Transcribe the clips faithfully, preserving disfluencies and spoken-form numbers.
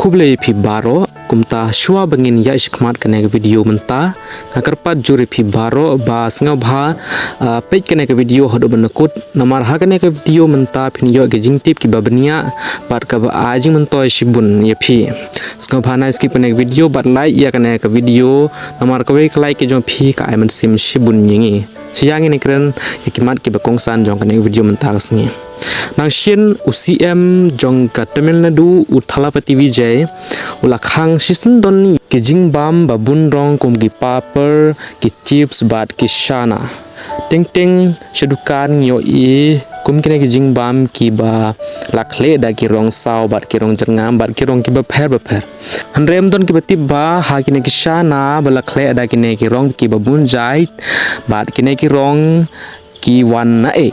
Khublei phi baroh. Kumta shuwa ba ngin ïa shikmat kane ka video mynta, nga kyrpad jur ïa phi baroh ba sngewbha, ah, peit kane ka video haduh ban kut. Namar ha kane ka video mynta phin ïoh ki jingtip kiba bniah bad kaba ai jingmyntoi shibun ïa phi. Sngewbha nai skip kane ka video bad like ïa kane ka video. Namar kawei ka like ka jong phi ka ai mynsiem shibun ïa ngi. Sha ïa ngin ïa kren ïa ki mat kiba kongsan jong kane ka video mynta ka sngi. Nang shin u C M jong ka Tamil Nadu u Thalapathy Vijay u la khang shisien don ki jingbam ba bun rong kum ki papar, ki chips bad ki shana. Teng teng sha dukan ngi ïohi kum kine ki jingbam kiba la khleh da ki rong saw bad ki rong jyrngam bad ki rong kiba pher ba pher. Hynrei ym don kiba tip ba ha kine ki shana ba la khleh da kine ki rong kiba bun jait bad kine ki rong ki wan na ei.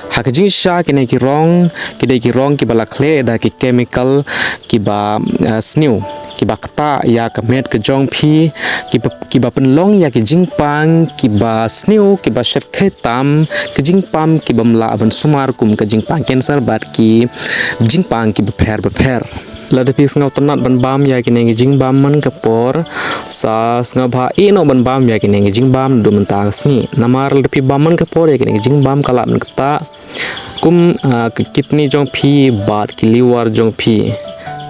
Ha ka jingshisha kine ki rong ki dei ki rong kiba la khleh da ki chemical kiba, ah, sniew, kiba ktah ïa ka met ka jong phi, kiba, kiba pynlong ïa ki jingpang kiba sniew, kiba syrkhei tam, ki jingpang kiba ym lah ban sumar kum ka jingpang cancer bad ki jingpang kiba pher ba pher. Lada phi sngewtynnat ban bam ïa kine ki jingbam man ka por, sa sngewbha ïeh noh ban bam ïa kine ki jingbam naduh mynta ka sngi. Namar lada phi bam man ka por ïa kine ki jingbam ka lah ban ktah kum, ah, ka kidney jong phi bad ki liver jong phi.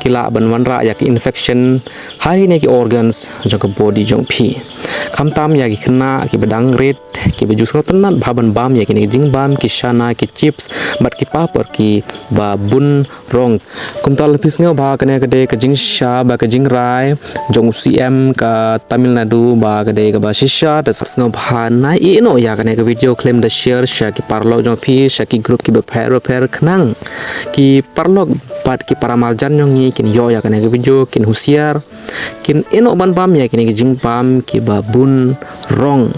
Ki lah ban wanrah ïa ki infection ha kine ki organs jong ka body jong phi. Khamtam ïa ki khynnah kiba dang rit, kiba ju sngewtynnat bha ban bam ïa kine ki jingbam, ki shana, ki chips bad ki papar kiba bun rong. Kumta lada phi sngewbha kane ka dei ka jingshisha bad ka jingrai jong u C M ka Tamil Nadu ba ka dei kaba shisha, te sngewbha nai ïeh noh ïa kane ka video khlem da share sha ki paralok jong phi, sha ki group kiba pher ba pher khnang ki paralok bad ki para marjan jong ngi kin ïoh ïa kane ka video, kin husiar, kin ïeh noh ban bam ïa kine ki jingbam kiba bun rong.